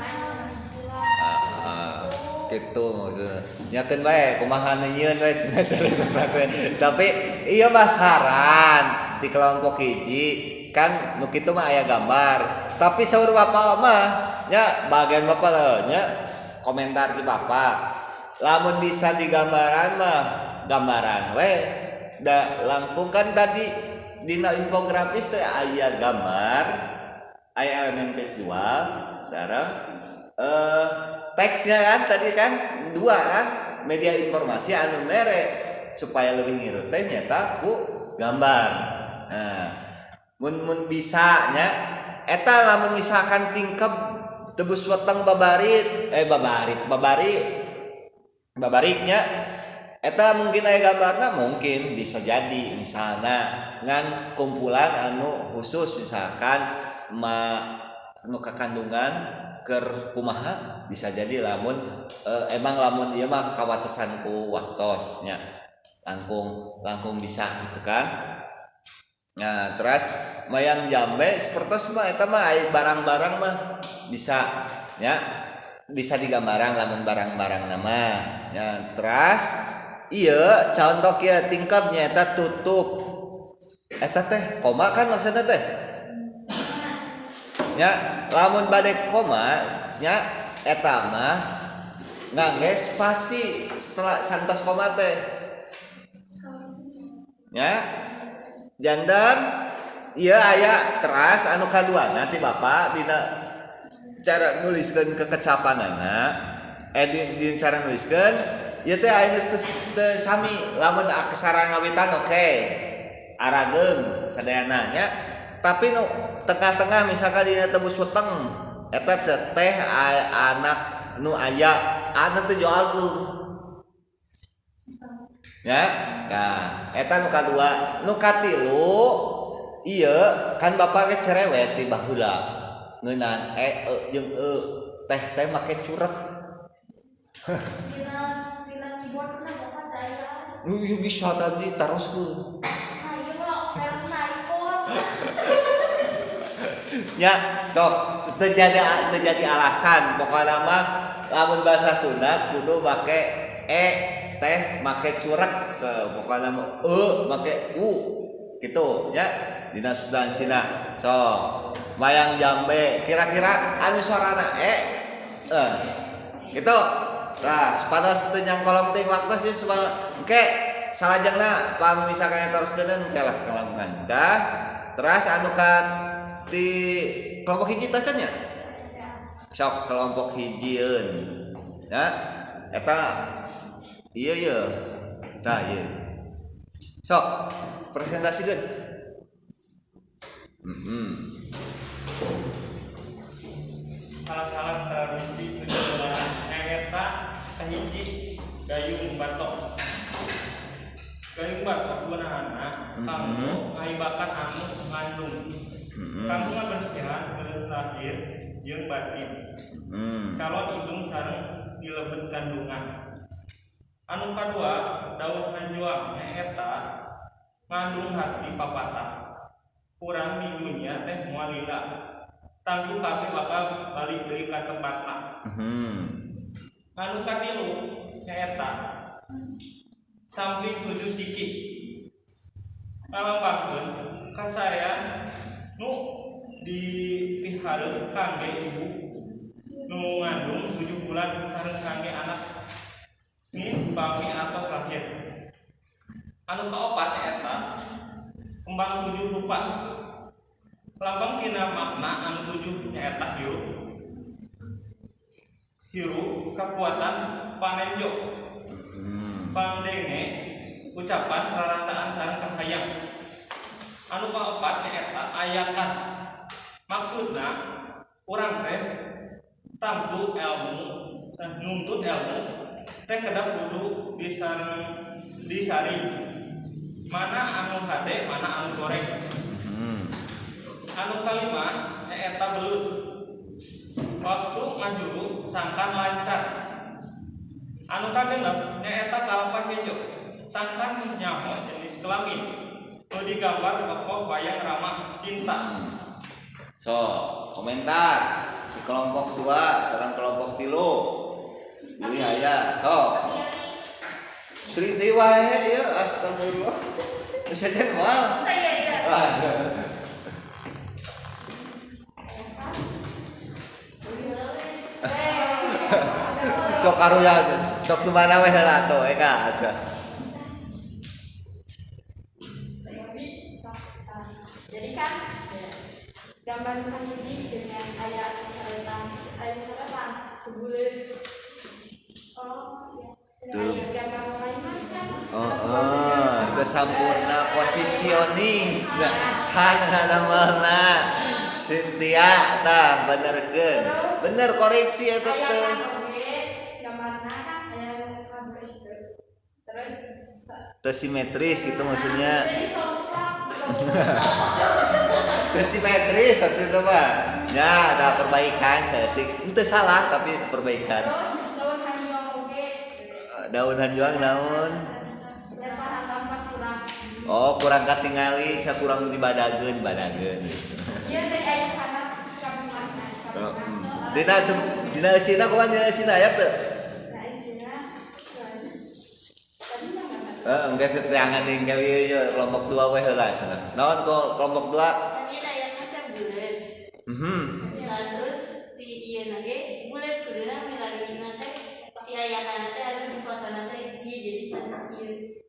istilah. Heeh. Gitu maksudnya. Nyakeun bae kumaha nu nyieun bae cenah sareuna teh. Tapi ieu mah saran di kelompok hiji kan nu kitu mah aya gambar. Tapi saur bapak mah nya bagian bapak lho nya komentar di bapak. Lamun bisa digambaran mah gambaran we. Da langkung kan tadi dina infografis teh aya gambar, aya elemen visual sareng teksnya kan tadi kan dua kan media informasi anu mere supaya lebih ngirut teh nyata ku gambar. Nah, mun mun bisa nya eta lamun misalkan tingkep tebus weteng babarit babarit babari babariknya eta mungkin aya gambarna mungkin bisa jadi misalnya ngan kumpulan anu khusus misalkan ma nu kakandungan keur kumaha bisa jadi lamun emang lamun ieu mah kawatesan ku waktos nya langkung langkung bisa gitu kan. Nah terus mayang jambe sepertos mah eta mah aya barang-barang mah bisa ya bisa digambaran lamun barang-barang nama ya. Terus iya contoh kieu tingkap nyata tutup eta teh koma kan maksudnya teh nya lamun bade koma nya eta mah ngangge spasi setelah santos koma teh nya jandan ieu aya teras anu kadua nanti bapak dina cara nuliskeun kekecapanana di cara nuliskeun ieu teh aya geus teu sami lamun aksara ngawitan oke arageung sadayana nya tapi nu tengah-tengah misalkan dina tebus weteng eta teh anak nu aya anu teh agung ya. Nah eta nu kadua nu katilu ieu kan bapak ge cerewet ti baheula ngeunaan e jeung e teh teh make curek. Dina dina keyboard na bapak teh aya. Ieu bisa tadi taroskeun. Nah, ieu mah merek iPhone. Ya, sok terjadi alasan pokoknya mah lamun bahasa Sunda kudu make e teh make curek ke pokoknya mah e make u gitu ya dina substansina. Sok mayang jambe kira-kira anu sorana e gitu. Nah, supados teu nyangkolong teuing waktu sih engke salajengna pami misalkan teruskeun engke lah kelangkungan. Dah, terus anu ka di kelompok hiji teh nya? Sok kelompok hijieun. Ya, eta ieu ieu. Tah ieu. Sok presentasikeun. Alat-alat tradisi tujuh bulan eta kahiji gayung batok. Gayung batok gunaanna kanggo ngahibakan anu ngandung. Kanggo ngabersihan belut lahir jeung batin. Calon indung sareng dilebet kandungan. Anu kadua daun hanjuang nyaeta ngandung hati papatah. Urang di dunya teh moal lila. Tangtu kabeh bakal balik deui ka tempatna. Anu katilu nyaeta samping tujuh siki. Ngalambangkeun kasaean nu dipihareup kangge ibu nu ngandung 7 bulan sareng kangge anak ngin upami atos lahir. Anu kaopat nyaeta kembang 7 rupa. Lambang tina makna anu 7 nyaeta hirup, hirup kakuatan panenjo, pangdenge, ucapan rarasaan sareng kahayang. Anu kaopat nyaeta ayakan. Maksudna urang teh tangtu ilmu, nuntut ilmu teh kedah kudu disaring mana anu hade mana anu goreng. Anu kalima nyaeta belut. Waktu ngajuru sangkan lancar. Anu kagenep nyaeta kalapa hejo, sangkan nyaho jenis kelamin nu digambar tokoh wayang Rama Sinta. So, komentar di kelompok 2 sareng kelompok 3. Ini aya, sok. Sri deui wae ieu, astagfirullah. Bisa jadi moal. Iya iya. Sok karunya, sok nu mana we heula atuh eka aja. Jadi kan gambar hiji dengan aya coretan, aya coretan buleut. Oh iya. Tuh. Aya gambar lain mah kan. Oh, oh, teu sampurna positioning sana namalna. Cynthia tah benerkeun. Bener koreksi eta Aya teh. kan oge gambarna kan aya nu kabres gitu. Terus Teu simetris gitu maksudnya. Jadi somplak. Teu simetris maksudnya mah. Ya, ada perbaikan saeutik. Henteu salah tapi perbaikan. Terus daun hanjuang oge. Daun hanjuang naon? Nyata hantampan kurang. Oh, kurang katingali, saya kurang dibadageun, badageun gitu. Iya dari aya kana kabuman. Oh, Dina dina eusina kumaha dina eusina aya teu? Nah, isina tadi mah Heeh, engke seteangan deui engke ieu ieu kelompok 2 we heula cenah. Naon kelompok 2? Kan ieu ayatna teh buleut. Mhm. Nah, terus si ieu na ge buleut kuduna milarina teh si ayakana teh anu di fotona teh ieu jadi sanes ieu.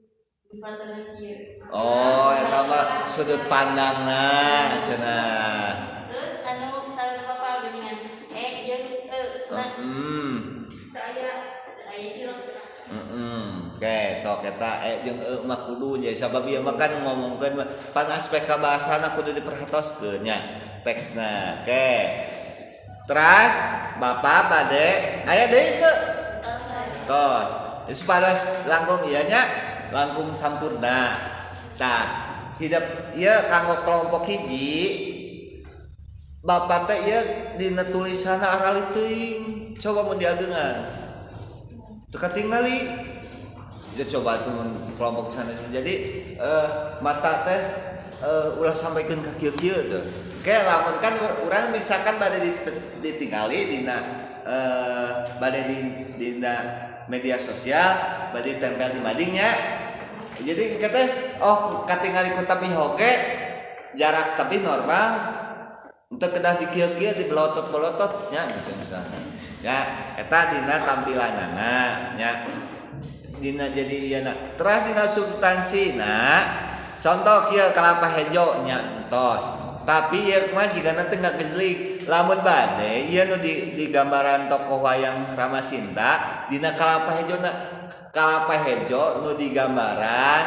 Di fotona ieu. Oh, eta mah sudut pandangna cenah. Terus anu sareng papa geuningan e jeung e na saya aya curug cenah. Oke, sok eta e jeung e mah kudu jadi sabab ieu mah kan ngomongkeun pan aspek kabahasana kudu diperhatoskeun nya teksna. Oke. Teras bapak bade aya deui teu? Tos. Supados langkung ieu nya langkung sampurna. Tah, hidup ieu kanggo kelompok hiji bapak teh ieu dina tulisanna arali teuing. Coba mun diageungan. Teu katingali. Ya coba tuh mun kelompok sana. Jadi mata teh ulah sampaikeun ka kieu-kieu tuh. Oke, lamun kan urang misalkan bade ditingali dina bade di dina media sosial, bade tempel di madingnya. Jadi engke teh oh katingali ku tapi oge jarak tapi normal untuk kedah di kieu-kieu di belotot-belotot nya gitu misalnya. Ya, eta dina tampilanana nya. Dina jadi ieu na. Teras dina substansina contoh kieu kalapa hejo nya entos. Tapi ieu mah jigana teh ngagejlik. Lamun bade ieu nu di gambaran tokoh wayang Ramasinta dina kalapa hejo na kalapa hejo nu digambaran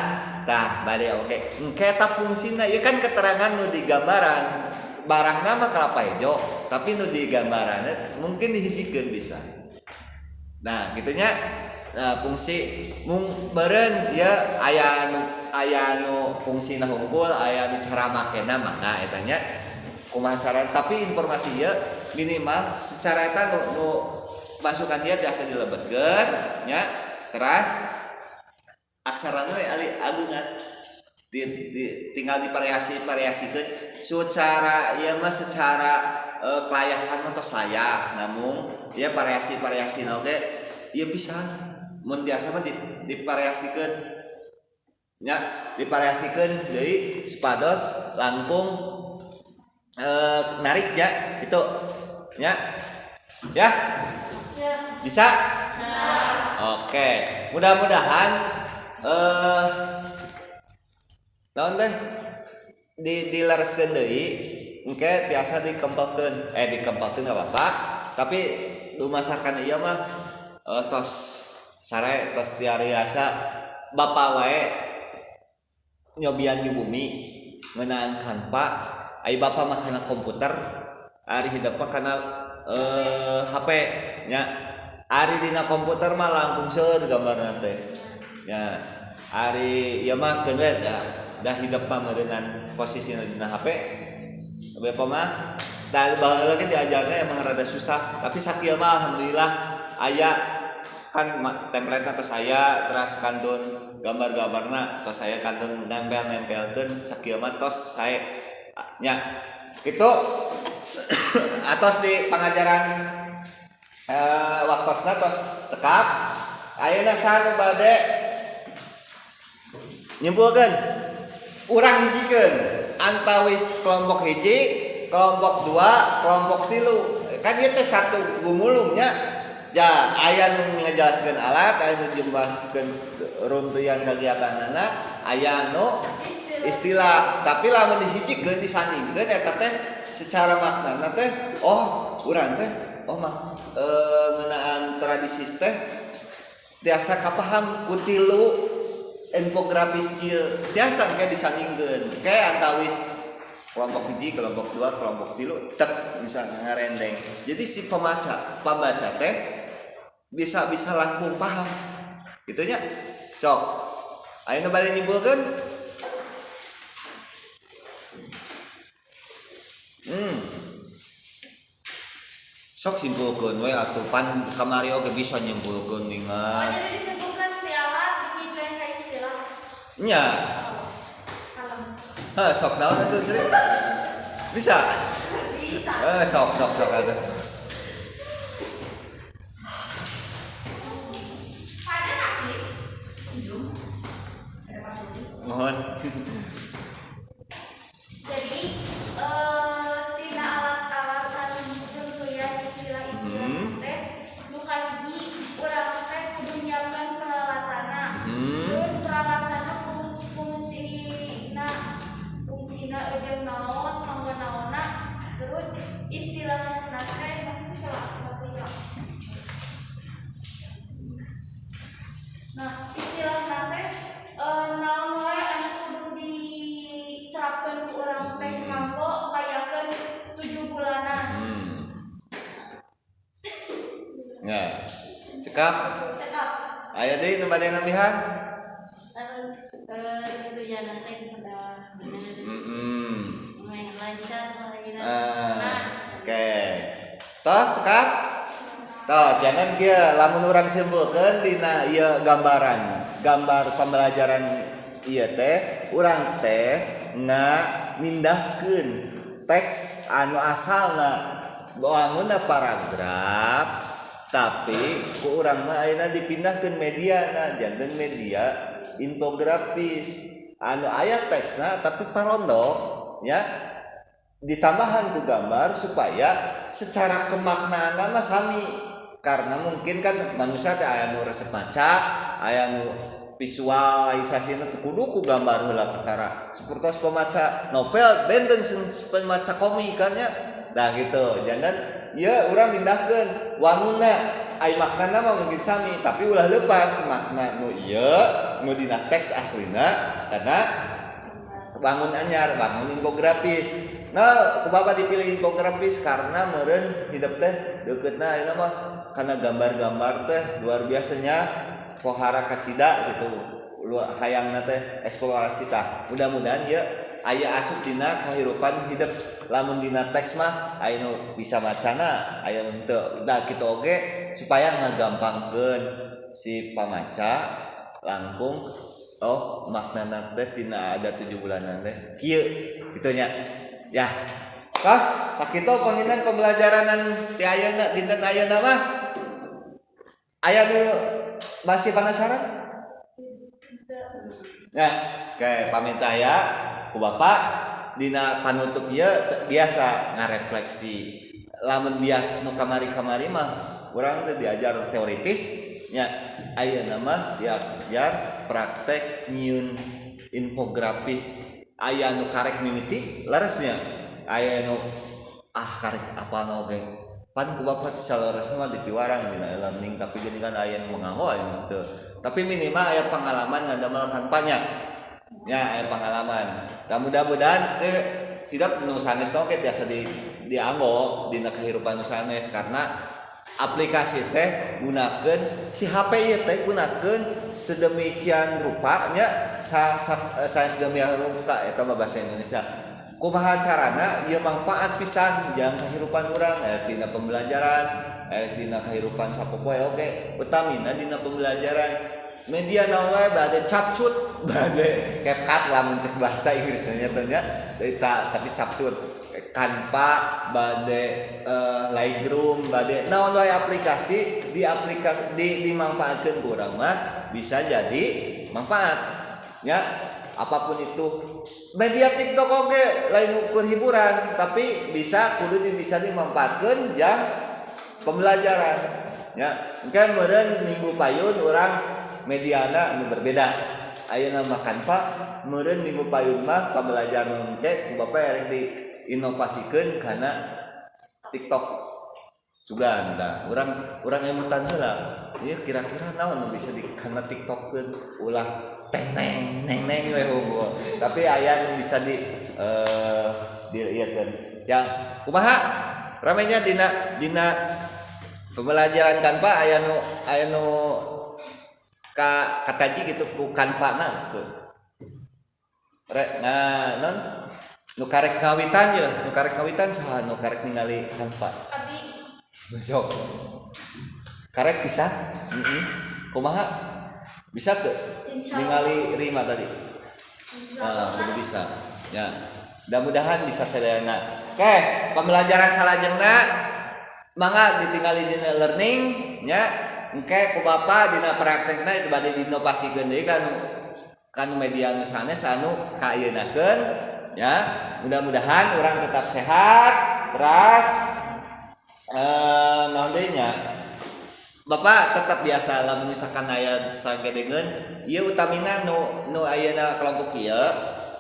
tah bade oge. Engke eta fungsina ieu kan keterangan nu digambaran barangna mah kalapa hejo tapi nu digambaranna mungkin dihijikeun bisa. Nah, gitunya. Nah, fungsi mung beureun ieu aya nu fungsina hungkul, aya nu cara makena maka eta nya kumaha cara tapi informasi ieu minimal secara eta nu masukan dia tiasa dilebetkeun nya teras aksarana we ali agungan tinggal divariasi-variasikeun secara ieu mah secara kelayakan mah tos layak namun ieu variasi-variasina oge ieu pisan mun tiasa mah divariasikeun Nya divariasikeun deui supados langkung narik ya itu nya ya. Bisa? Oke, mudah-mudahan naon teh di dilereskeun deui engke tiasa dikempelkeun, dikempelkeun enggak apa-apa, tapi dumasarkan ieu mah tos sare tos tiasa bapak wae nyobian di bumi ngeunaan Canva. Ai bapak mah kana komputer, ari hidep mah kana HP nya. Ari dina komputer mah langkung seueur gambarna teh nya. Ari ieu mah keun we da hidep mah meureunan posisina dina HP. Bapak mah da baheula ge diajarna emang rada susah, tapi sakieu mah alhamdulillah aya kan template-na tos aya, teras kantun gambar-gambarna tos aya, kantun nempel-nempelkeun, sakieu mah tos sae nya. Kitu atos di pangajaran waktosna tos cekap. Ayeuna saha nu bade nyimpulkeun? Urang hijikeun antawis kelompok hiji, kelompok dua, kelompok tilu. Kan ieu teh satu gumulungnya. Ja aya nu ngajelaskeun alat, aya nu jelaskeun runtuyan kegiatanana, aya nu istilah. Tapi lamun dihijikeun disandingkeun eta teh secara maknana teh oh urang teh oh mah ngeunaan tradisi teh tiasa kapaham ku tilu infografis kieu. Tiasa engke disandingkeun ke antawis kelompok hiji, kelompok dua, kelompok tilu tek misalnya ngarendeng. Jadi si pembaca teh bisa bisa langkung paham gitu nya. Sok ayeuna bade nyimpulkeun. Sok simpulkeun we atuh, pan kamari oge bisa nyimpulkeun ningan. Oh, jadi disimpulkan ti alat dihijikeun ka istilah. Nya. Hah, sok naon atuh Sri? Bisa? Bisa. Sok sok sok atuh. Pada nasi. Mohon. Jadi tina alat-alat anu tentuyan istilah-istilah teh nu kahiji urang teh kudu nyiapkeun peralatanna. Terus peralatanna fungsina fungsina jeung naon kanggo naonna, terus istilahna teh salah. Nah, istilahna teh naon wae anu kudu diterapkeun ku urang teh kanggo ngayakeun 7 bulanan. Ya. Cekap. Cekap. Aya deui nu bade nambihan? Tujuan teh kepada bener. Main lancar lagi. Oke. Tos cekap. Tos jangan kieu lamun urang simpulkeun dina ieu gambaran, gambar pembelajaran ieu teh urang teh ngamindahkeun teks anu asalna wangunna paragraf, tapi ku urang mah ayeuna dipindahkeun mediana janten media infografis anu aya teksna tapi parondok nya ditambahan ku gambar supaya secara kemaknaan mah sami. Karena mungkin kan manusia teh aya nu resep maca, aya nu visualisasina teh kudu ku gambar heula kakara. Sapertos pemaca novel benten pemaca komik kan nya. Nah gitu, jangan ieu urang mindahkeun wangunna ai maknana mah mungkin sami, tapi ulah lepas makna nu ieu nu dina teks aslina karena bangun anyar, bangun infografis. Nah, ku bapak dipilih infografis karena meureun hidup teh deukeutna ayeuna mah karena gambar-gambar teh luar biasanya pohara kacida gitu. Hayangna teh eksplorasi tah. Mudah-mudahan ieu aya asup dina kahirupan hidup. Lamun dina teks mah aya nu bisa macana, aya nu teu. Da kitu oge supaya ngagampangkeun si pamaca langkung oh maknana teh dina ada 7 bulanan teh kieu kitu nya. Ya. Tos, sakitu panginten pembelajaranan ti ayeuna dinten ayeuna mah. Aya nu masih penasaran? Ya, kayak paminta ya ku Bapak dina panutup ieu biasa ngarefleksi. Lamun biasa nu kamari-kamari mah urang teh diajar teoritis nya, ayeuna mah diajar praktek nyieun infografis. Aya nu karek mimiti leresnya, aya nu ah karek apal oge pan ku Bapak teh saleresna mah dipiwarang dina e-learning, tapi geuning kan aya nu nganggo aya nu teu. Tapi minimal aya pengalaman ngadamel kanvanya ya, aya pengalaman. Dan mudah-mudahan teh tidak nu sanes oge tiasa dianggo dina kehidupan nu sanes, karena aplikasi teh gunakeun si HP ieu teh gunakeun sedemikian rupanya sa sedemikian rupa eta mah bahasa Indonesia. Kumaha carana ieu manfaat pisan jang kehidupan urang, dina pembelajaran, dina kehidupan sapopoe oge, utamina dina pembelajaran. Media naon wae bade capcut, bade CapCut lamun cek bahasa Inggrisnya teh nya, tapi capcut Canva, bade Lightroom, bade naon wae aplikasi di aplikasi dimanfaatkeun ku urang mah bisa jadi manfaat ya. Apapun itu media TikTok oge lain ukur hiburan, tapi bisa kudu bisa dimanfaatkeun jang pembelajaran ya. Engke meureun minggu payun urang mediana anu berbeda. Ayeuna mah Canva, meureun minggu payun mah pembelajaran engke ku Bapak erek diinovasikeun kana TikTok. Sugan tah urang emutan heula. Ieu kira-kira naon nu bisa di kana TikTokkeun, ulah teng neng neng neng we hungkul. Tapi aya nu bisa di diieukeun. Ya, kumaha ramenya dina pembelajaran Canva aya nu ka kataji gitu ku Canva-na tuh. Rek nah non nu karek ngawitan ye, nu karek ngawitan saha nu karek ningali Canva? Abi. Sok. Karek bisa? Heeh. Kumaha? Bisa teu? Ningali Rima tadi. Nah, kudu bisa. Ya. Mudah-mudahan bisa sadayana. Oke, pembelajaran salajengna mangga ditingali dina learning nya. Engke ku Bapak dina praktekna itu bade diinovasikeun deui kanu media nu sanes anu kaayeunakeun ya. Mudah-mudahan urang tetap sehat, teras naon deui nya. Bapak tetap biasa lamun misalkan aya sagedengeun ieu utamina nu ayeuna kelompok ieu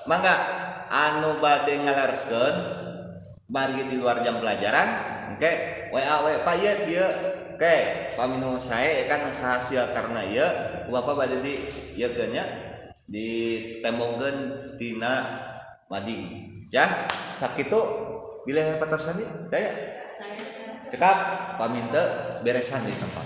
mangga anu bade ngalereskeun margi di luar jam pelajaran engke WA we Pak ieu dieu. Oke, paminu sae kan hasil karena ieu Bapak bade di ieukeun nya ditembongkeun tina mading ya. Sakitu bilih patarosan deui daya. Cekap paminte beresan di tempat.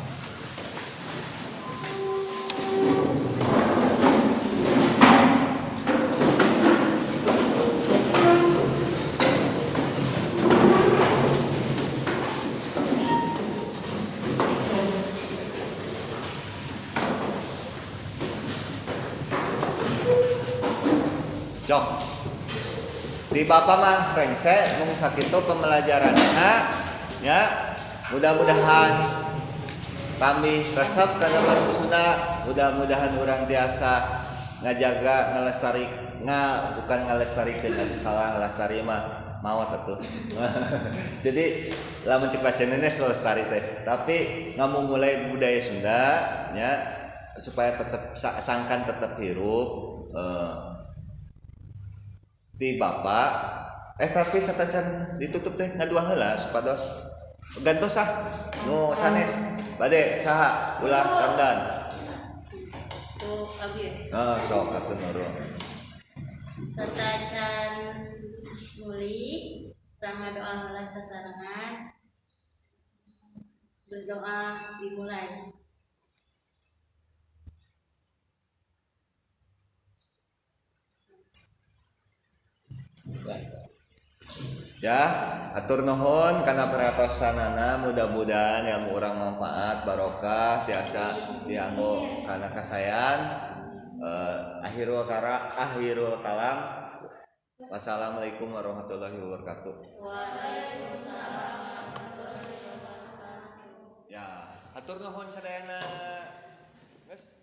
Cok. Di Bapak mah rengse mung sakitu pembelajaranna ya. Mudah-mudahan kami resep kana bahasa Sunda, mudah-mudahan urang tiasa ngajaga ngalestari bukan ngalestarikeun atuh salah, ngalestari mah maot atuh. Jadi lamun cek bahasa Indonesia lestari teh, tapi ngamumule budaya Sunda nya supaya tetep sangkan tetep hirup ti Bapak tapi satacan ditutup teh ngadua heula supados gantos ah nu sanes bade saha ulah ramdan tuh abi sok atuh nurul satacan muli rama doa heula sasarengan berdoa dimulai. Ya, atur nuhun kana perhatosanana, mudah-mudahan ilmu urang manfaat barokah tiasa dianggo kana kasayan. Akhirul kalam. Wassalamualaikum warahmatullahi wabarakatuh. Waalaikumsalam warahmatullahi wabarakatuh. Ya, atur nuhun sadayana. Geus.